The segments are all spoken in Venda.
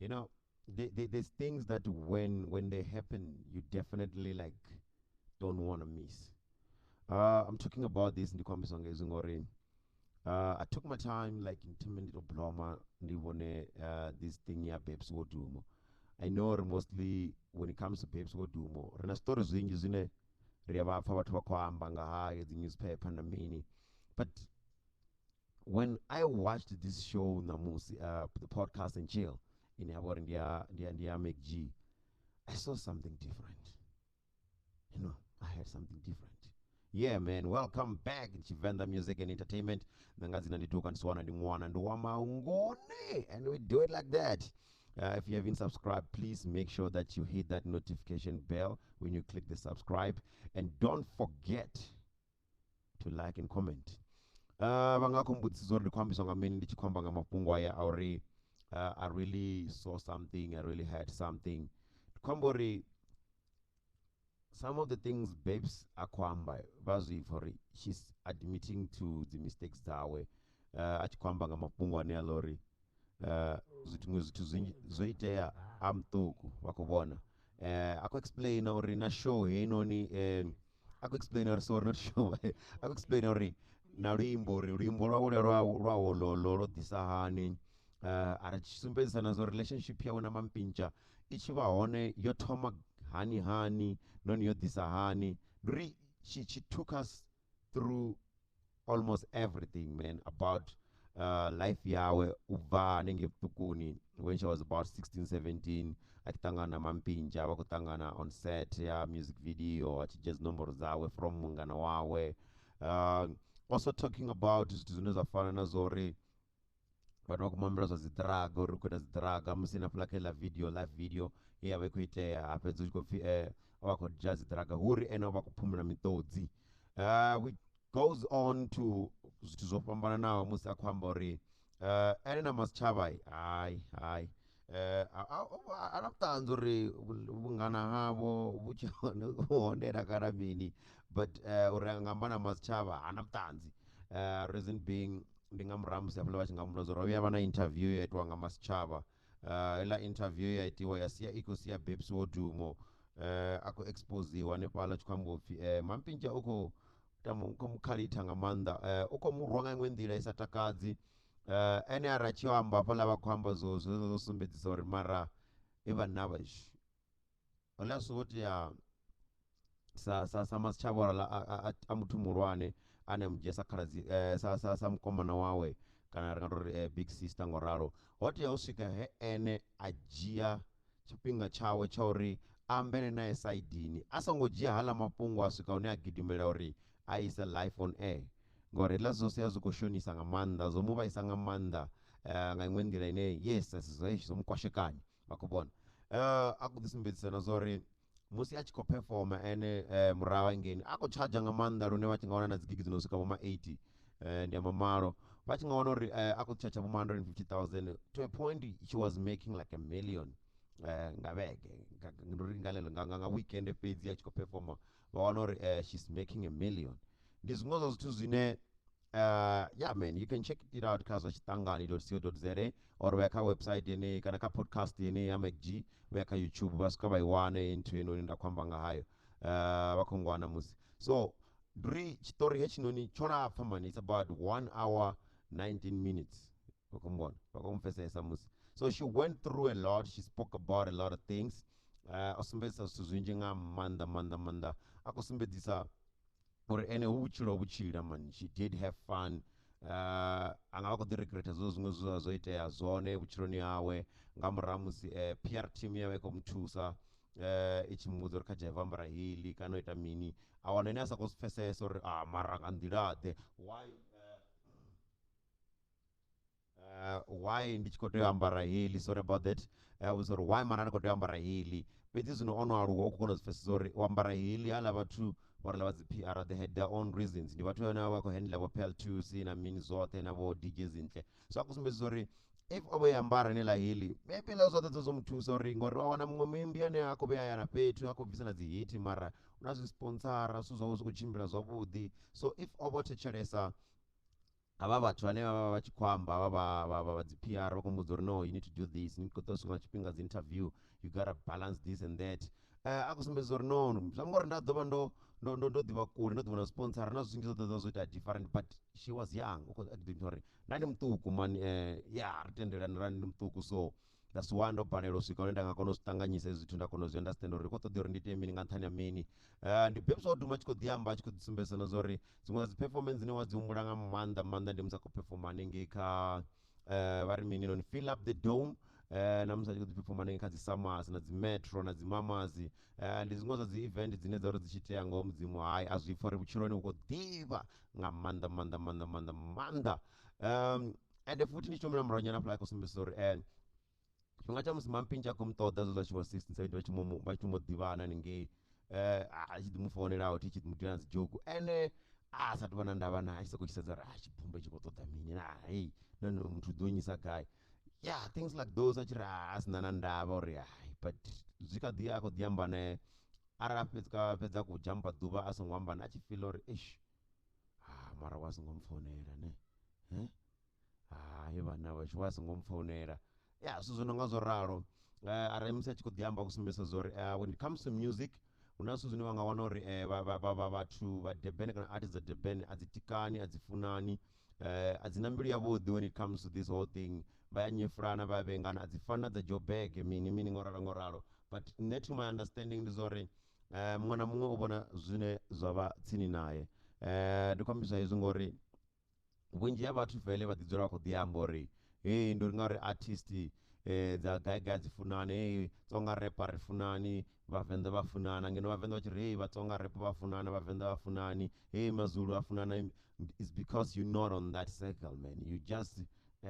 You know, there's things that when they happen, you definitely like don't want to miss. I'm talking about this ndi khou ambiswa nga hezwi ngori I took my time like in 10 minute bloma ndi vhone this thing ya Babes Wodumo. I know uri mostly when it comes to Babes Wodumo, ri na stories zwinzhi zwine ri a vha pfa vhathu vha khou amba nga hayo dzi newspaper na mini, but when I watched this show namusi, the Podcast and Chill ine ya vha uri ndi ya MacG, I saw something different. I heard something different. Yeah man, welcome back Tshivenda Music and Entertainment. Nṋe nga dzina ndi Duka Ndiswana, ndi ṅwana ndi wa Maungoni, and we do it like that. If you haven't subscribed, please make sure that you hit that notification bell when you click the subscribe, and don't forget to like and comment. Vha nga khou mbudzisa uri ndi khou ambiswa nga mini. Ndi tshi khou amba nga mafhungo aya a uri I really saw something, I really heard something. Ndi khou amba uri some of the things Babes a khou amba vha zwi pfa uri she's admitting to the mistakes dzawe, a tshi khou amba nga mafhungo ane a ḽa uri zwithu zwithu zwinzhi zwo itea a muṱuku vha khou vhona. A khou explain uri na show heinoni, a khou explain uri, sorry, not show, a khou explain uri na luimbo, uri luimbo lwawe lwa wololo lwo ḓisa hani, a ri tshi sumbedzisa na zwa relationship yawe na Mampintsha i tshi vha hone yo thoma hani hani nahone yo ḓisa hani. Ndi uri she took us through almost everything, man, about life yawe u bva hanengei vhuṱukuni when she was about 16 17, a tshi ṱangana na Mampintsha, vha khou ṱangana on set ya music video, a tshi dzhia dzinomboro dzawe from mungana wawe. Also talking about zwithu zwine zwa fana na zwa uri vhathu vha khou mambela zwa dzi drug, uri u khou ita dzi drug musi na fula kha iḽa video, live video ye ya vha i khou itea, a fhedza u tshi khou pfhi o vha khou dzhia dzi drug, hu uri ene o vha khou phumula miṱodzi. We goes on to zwithu zwo fhambananaho musi a khou amba uri ene na Masechaba hai hai, a na vhuṱanzi uri vhungana havho vhu tshi hondela kana mini, but uri a nga amba na Masechaba hana vhuṱanzi. Reason being ndi nga murahu musi hafhaḽa vha tshi nga humbula zwa uri ho vhuya vha na interview ya itiwa nga Masechaba. Heiḽa interview ya itiwa ya sia i khou sia Babes Wodumo a khou exposiwa hanefhaḽa, tshi khou amba upfhi Mampintsha u khou tama u khou mukhalitha nga maanḓa, u khou murwa nga iṅwe nḓila i sa takadzi. Ene ara a tshi amba hafhaḽa vha khou amba zwo zwo sumbedzisa uri mara i vhanna vha hoḽa zwi tea sa Masechaba ora a muthu muhulwane ane a mu dzhia sa khaladzi, sa mukomana wawe, kana ri nga tori big sister ngo ralo, ho tea u swika he ene a dzhia tshifhinga tshawe tsha uri a ambele nae saidini, a songo dzhia haḽa mafhungo a swika hune a gidimela uri a ise live on air, ngori hezwiḽa zwo sia zwi khou shonisa nga maanḓa, zwo mu vhaisa nga maanḓa nga iṅwe nḓila ine yes zwo mu kwashekanya, vha khou vhona. A khou ḓi sumbedzisa na zwa uri musi a tshi khou performa ene murahu hangeini a khou tshadzha nga maanḓa lune vha tshi nga wana na dzi gigi dzi no swika vho ma 80, ndi amba malo, vha tshi nga wana uri a khou tshatsha vho ma 150,000. To a point she was making like a million nga vhege, ndi uri nga ḽeḽo nga weekend fhedzi a tshi khou performa, vha wana uri she's making a million. Ndi zwiṅwe zwa zwithu zwine yeah man, you can check it out kha zwa tshiṱangani.co.za or vha ya kha website yeneyi kana kha podcast yeneyi ya MacG, vha ya kha YouTube vha swika vha i wane nthu heinoni nda khou amba nga hayo, vha khou ngwana musi. So ndi uri tshiṱori hetshinoni tsho lapfha mani, it's about 1 hour 19 minutes, vha khou mbona, vha khou mpfesesa musi. So she went through a lot, she spoke about a lot of things. O sumbedzisa zwithu zwinzhi nga maanḓa maanḓa maanḓa, a khou sumbedzisa uri ene hu vhutshilo vhutshila man, she did have fun. A nga vha khou ḓi regreta zwo zwiṅwe zwe zwo itea zwone vhutshiloni hawe nga murahu musi PR team ya vha i khou muthusa, i tshi muvhudza uri kha dzhia ambara healy kana u ita mini, a wana ene a sa khou zwi pfesesa uri a mara nga nḓila ḓe, why ndi tshi khou tea u ambara healy, sorry about that, vhudza uri why mara ndi khou tea u ambara healy. Fhedzi zwino ono aluwa u khou kona u zwi pfesesa uri u ambara healy haḽa vhathu vho ri vha dzi PR, they had their own reasons, ndi vhathu vhane vha khou handle vho PL2C na mini zwoṱhe na vho DJ Zinhle. So a khou sumbedzisa uri if o vho i ambara heneiḽa healy, maybe ḽa zwoṱhe dzo mu thusa uri ngori wa wana muṅwe muimbi ane a khou vhuya ya na fhethu a khou bvisa na dzi hit, mara u na zwi sponsora, zwithu zwawe zwi khou tshimbila zwavhuḓi. So if o vho thetshelesa Havha vhathu vhane vha vha tshi khou amba havha vha dzi PR vha khou muvhudza uri no, you need to do this, ni khou ṱoḓa swika nga tshifhinga dzi interview, you gotta balance this and that. A khou sumbedzisa uri no, zwi amba uri nda ḓo vha ndo ndo ndo ndo ḓivha kule, ndo ḓi vhona sponsor na zwithu zwinzhi zwo ḓo zwo ita different, but she was young, u khou uri nda ndi muṱuku mani, ya ri tendelani ra ndi muṱuku, so that's why ndo balelwa u swika hune nda nga kona u zwi ṱanganyisa hezwi zwithu, nda kona u zwi understand uri khou ṱoḓa uri ndi ite mini nga nṱhani ha mini. Ndi Babes Wodumo a tshi khou ḓi amba, a tshi khou ḓi sumbedzisa na zwa uri dziṅwe dza dzi performance dzine wa dzi humbula nga maanḓa maanḓa ndi musi a khou performa hanengei kha vha ri mini noni Fill Up the Dome, na musi a tshi khou ḓi performa hanengei kha dzi Summers na dzi Metro na dzi Mamas. Ndi dziṅwe dza dzi event dzine dza uri dzi tshi itea ngoho mudzimu hai a zwi pfha uri vhutshiloni u khou ḓivha nga maanḓa maanḓa maanḓa maanḓa maanḓa. Ende futhi ndi tshi humela murahu nyana hafhaḽa a khou sumbedzisa uri tshifhinga tsha musi Mampintsha a khou mu ṱoḓa zwezwi a tshi vho 16 17 vha tshi mu ḓivhana haningei, a tshi ḓi mu founela thi tshi ḓi mu itela na dzi joke, ene a sa tou vha na ndavha naye, a tshi sokou tshi sedza uri a tshibumba tshi khou ṱoḓa mini na hei nahone muthu u ḓo nyisa gai, yeah, things like those, a tshi ri a sina na ndavha uri hai, but zwi kha ḓi a khou ḓi amba naye, arali a fhedza fhedza khou dzhampa ḓuvha a songo amba naye a tshi feel uri eish ha mara wa songo mpfounela ne, hai vhana vhashu wa songo mpfounela, ya zwithu zwo no nga zwo ralo. Arali musi a tshi khou ḓi amba a khou sumbedzisa zwa uri when it comes to music hu na zwithu zwine vha nga wana uri vhathu vha Durban kana artist dza Durban a dzi tikani, a dzi funani, a dzi na mbilu yavhuḓi when it comes to this whole thing, vha ya nyefulana, vha vhengana, a dzi fani na dza Joburg mini mini ngo ralo ngo ralo. But nṋe to my understanding ndi zwa uri muṅwe na muṅwe u vhona zwine zwa vha tsini naye. Ndi khou ambiswa hezwi ngori vhunzhi ha vhathu vele vha ḓi dzula vha khou ḓi amba uri hey ndi uri ngauri artist dza gai gai dzi funani, hey Tsonga rap a ri funani, Vhavenḓa vha funana, ngeno Vhavenḓa vha tshi ri hey Vhatsonga rap vha funana, Vhavenḓa vha funani, hey Mazulu a funana. It's because you're not on that circle, man, you just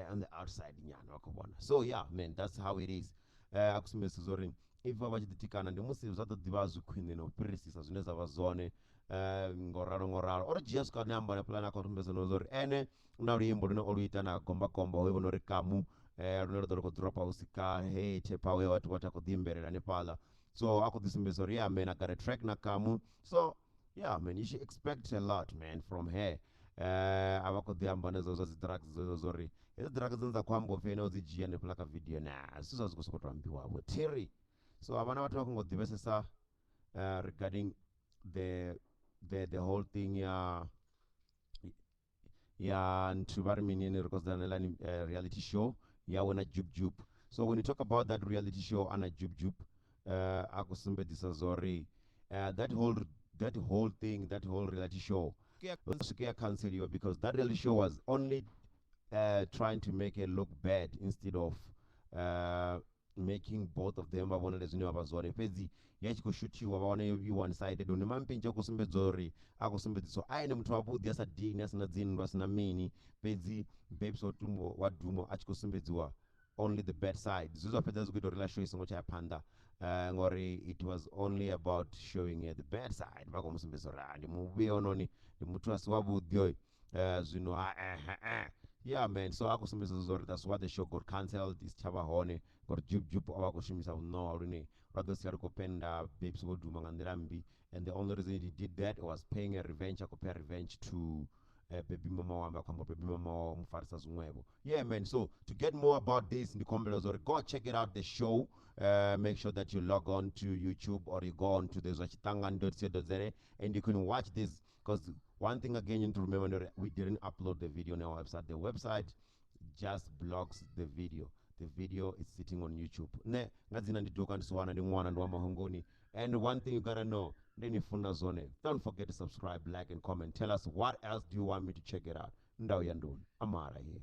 on the outside nyana vha khou vhona. So yeah man, that's how it is. A khou sumbedzisa zwa uri if vha tshi ḓi tikana ndi musi zwa ḓo ḓivha zwi khwine na u fhirisisa zwine zwa vha zwone, ngo ralo ngo ralo. O ri dzhia swika ni amba pulane a khou sumbedza na uri ene u na luimbo lune o lu ita na gombakomba hoyo vhona uri kamu lune lwa ḓo lu khou dropa hu si kale, hey thepha we vhathu vhathu a khou ḓi imbelela hanefhaḽa, so a khou ḓi sumbedza uri yeah man, I got a track na kamu, so yeah man, you should expect a lot man from her. A vha khou ḓi amba na zwa dzi drugs dzedzo zwa uri hedzi drugs dzine dza khou amba upfhi ene o dzi dzhia hanefhaḽa kha video na zwithu zwa zwi khou sokou tou ambiwa vho thiri. So havha na vhathu vha khou ngo ḓivhesesa regarding the whole thing ya nthu vha ri mini ene ri khou sedzana na reality show yawe na Jub Jub. So when you talk about that reality show ana Jub Jub, a khou sumbedzisa zwa uri that whole thing, that whole reality show swike ya canceliwa because that reality show was only trying to make it look bad instead of making both of them vha vhonale zwine vha vha zwone, fhedzi ya tshi khou shuthiwa vha wana i one sided, hune Mampintsha a khou sumbedza uri a khou sumbedziswa a ene muthu wavhuḓi a sa dini, a sina dzinndwa, a sina mini, fhedzi Babes Wodumo a tshi khou sumbedziwa only the bad side, zwe zwa fhedza zwi khou ita uri ḽa show i songo tsha ya phanḓa, ngori it was only about showing her the bad side, vha khou mu sumbedza uri ndi muvhi hononi, ndi muthu a si wavhuḓi hoyu, zwino yeah man. So a khou sumbedza zwa uri that's why the show got cancelled, isi tsha vha hone ngori Jub Jub o vha a khou shumisa vhuṋowa lune lwa ḓo sia lu khou penda Babes Wodumo nga nḓila mmbi, and the only reason he did that was paying a revenge, a khou pay revenge to baby mama wa amba khou amba baby mama wa mu farisa zwiṅwevho. Yeah man, so to get more about this ndi khombela zwa uri go check it out the show, make sure that you log on to YouTube or you go on to the zwatshitangani.co.za and you can watch this, because one thing again you need to remember, we didn't upload the video on our website. The website just blocks the video. The video is sitting on YouTube. Ne nga dzina ndi doka ndi siwana ndi ṅwana ndi wa mahongoni. And one thing you gotta know, ndini funa zone. Don't forget to subscribe, like and comment. Tell us what else do you want me to check it out. Ndau ya nduni. I'm out of here.